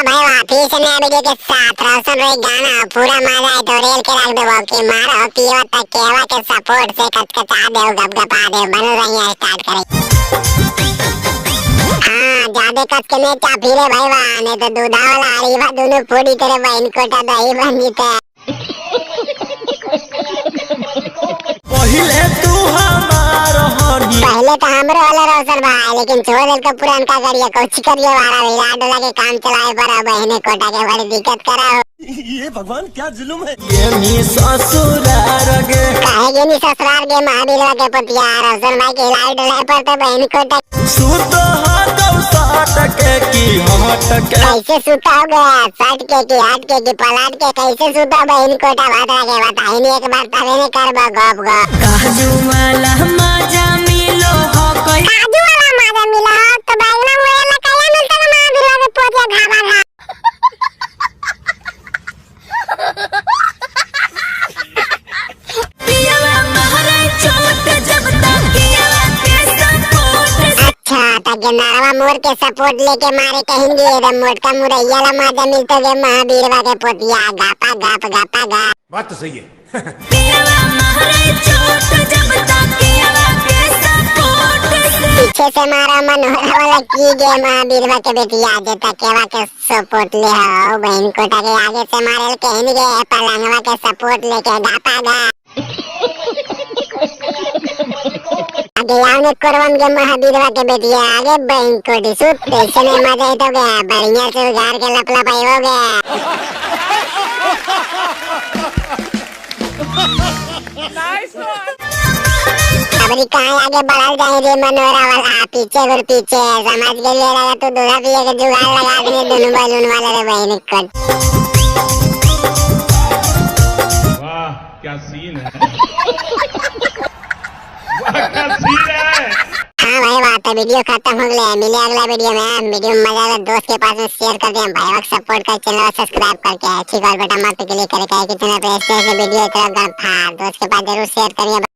भाई फिर से नया वीडियो के साथ रोशन रोई गाना पूरा मजा आए तो रेल के रख देबो कि मारो पियो तक केवा के सपोर्ट से कचकचा देव गपगपा देव बनल रही स्टार्ट करे। हाँ ज्यादा कस के नहीं चापी रे भाई वाह, नहीं तो दूधा वाला अरीबा दोनों पूरी तेरे बहन कोटा दही बन जीते। पहिले तू हमार हनी पहले तो हमरो वाला रोशन भाई, लेकिन छोड़ देल के पुरानका करिए कुछ करिए वाला हिला डोला के काम चलाए पर बहने कोटा के बड़ी दिक्कत करा हो। ये भगवान क्या जुलुम है। ये नी ससुरार गे काहे गे नी ससुराल गे महावीर के पतिया रोशन भाई के हिला डोला पर तो बहन कोटा सुत हाथ साट के की हट के कैसे सुता हो गया सट के की हट के की पलाट के कैसे सुता बहन कोटा भात के बताई नहीं एक बार तबे नहीं करबो गप गप। काजू वाला मजा मिलो हो कोई काजू वाला मजा मिला हो तो बैगना मुरेला कैला मिलता ना महावीर के पोतिया घावा घा। पियवा मारे चोट जब तक किया के सपोर्ट। अच्छा त गेनारवा मोर के सपोर्ट लेके मारे कहेंगे एकदम मोटका मुरैया ला मजा मिलता गे महावीरवा के पोतिया गापा गाप गापा गा। बात तो सही है। पियवा मारे चोट जब तक किया के सपोर्ट से। पीछे से मारा मनोहरा वाला की गे महावीरवा के बेटिया जेता केवा के सपोर्ट ले हो बहन कोटा के आगे से मारे कहेंगे पलंगवा के सपोर्ट लेके गापा गा। आगे आओ ने करवन के महावीरवा के बेटिया आगे बहन कोटी सुत ऐसे नहीं मजा तो गया बढ़िया से उघार के लपला पाई हो गया। अबरी कहाँ आगे बढ़ल जाए रे मनोहरा वाला पीछे और पीछे समाज के लिए लगा तो दूल्हा पिए के जुगाड़ लगा देने दोनों बैलून वाले रे बहन कोट। वाह क्या सीन है, वाह क्या सीन है। हाँ भाई बात है वीडियो खत्म हो गया, मिले अगला वीडियो में। वीडियो में मजा आया दोस्त के पास में शेयर कर दिया, भाई वक्त सपोर्ट कर चैनल सब्सक्राइब करके अच्छी कॉल बटन मत क्लिक करके कि चैनल पे ऐसे ऐसे वीडियो तरफ दोस्त के पास जरूर शेयर करिए।